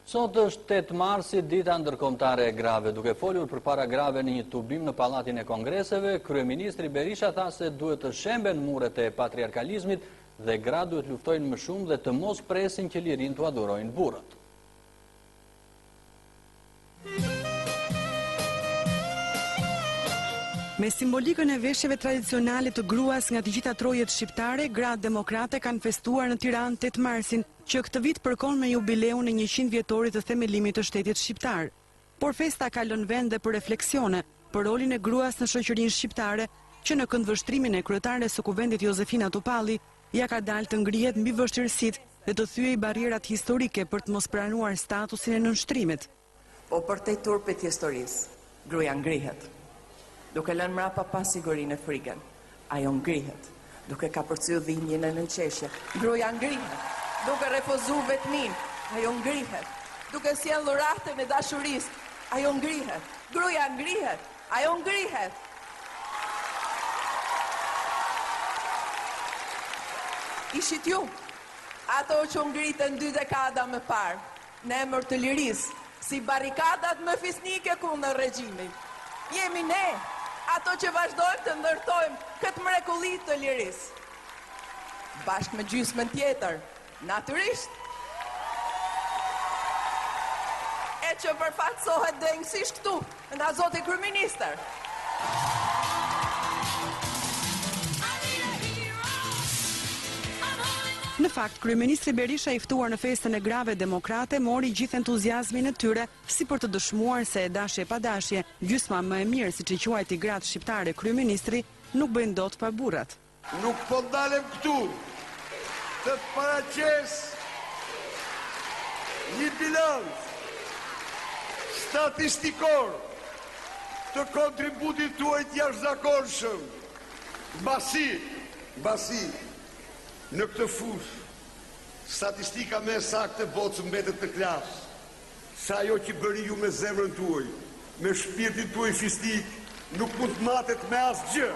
Sot është 8 marsi, dita ndërkombëtare e grave. Duke folur përpara grave në një tubim në Pallatin e Kongreseve, kryeministri Berisha tha se duhet të shemben muret e patriarkalizmit dhe gratë duhet luftojnë më shumë dhe të mos presin që lirinë t'ua dhurojnë burrat. Me simbolikën e veshjeve tradicionale të gruas nga të gjitha trojet shqiptare, gratë demokrate kanë festuar në Tiranë 8 marsin, që këtë vit përkon me jubileun e 100 vjetorit të themelimit të shtetit shqiptar. Por festa ka lënë vend dhe për refleksione, për rolin e gruas në shoqërinë shqiptare, që në këndvështrimin e kryetares së kuvendit Jozefina Topalli, ia ka dalë të ngrihet mbi vështirësitë dhe të thyejë barrierat historike për të mos pranuar statusin e nënshtrimit. Po përtej turpit të historisë, gruaja ngrihet, duke lënë mrapa pasigurinë e frikën. Ajo ngrihet, duke kapërcyer dhimbjen e nënqeshjen. Gruaja ngrihet, duke refuzuar vetminë. Ajo ngrihet, duke sjellë dhuratën e dashurisë. Ajo ngrihet, gruaja ngrihet, ajo ngrihet. Ishit ju, ato që u ngritën dy dekada më parë, Në emër të lirisë, si barrikadat më fisnike kundër regjimit. Jemi ne, ato që vazhdojmë të ndërtojmë këtë mrekulli të lirisë. Bashkë me gjysmën tjetër, natyrisht, e që përfaqësohet denjësisht këtu nga zoti kryeministër. Në fakt, kryeministri Berisha i ftuar në festën e grave demokrate mori gjithë entuziazmin e tyre si për të dëshmuar se e dashje pa dashje, gjysma më e mirë siç i quajti gratë shqiptare kryeministri, nuk bëjnë dot pa burrat. Nuk po ndalem këtu të të paraqes një bilanc statistikor të kontributit tuaj të jashtëzakonshëm, mbasi, mbasi në këtë fushë statistika më e saktë e botës mbetet në klasë. Se ajo që bëri ju me zemrën tuaj, me shpirtin tuaj fisnik, nuk mund të matet me asgjë.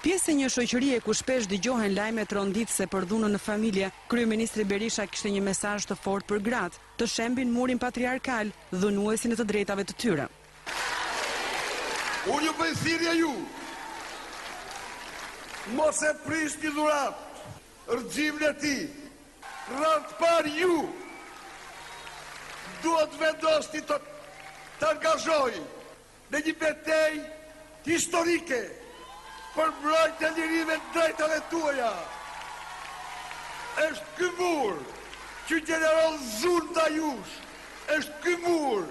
Pjesë e një shoqërie ku shpesh dëgjohen lajme tronditëse për dhunën në familje, kryeministri Berisha kishte një mesazh të fortë për gratë, të shembin murin patriarkal, dhunuesin e të drejtave të tyre. Unë ju bëj thirrje ju, mos e prishni dhuratë, rrëzimin e tij, Radhë të parë ju duhet të vendosni të të angazhoheni në një betejë historike për mbrojtjen e lirive të drejtave tuaja. Është ky mur që gjeneron dhunë ndaj jush, është ky mur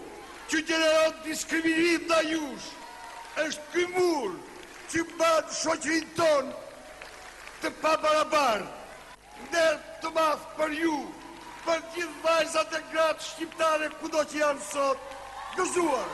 që gjeneron diskriminim ndaj jush, është ky mur që mban shoqërinë tonë të pabarabartë. Nder të madh për ju, për gjithë vajzat e gratë shqiptare kudo që janë sot, gëzuar!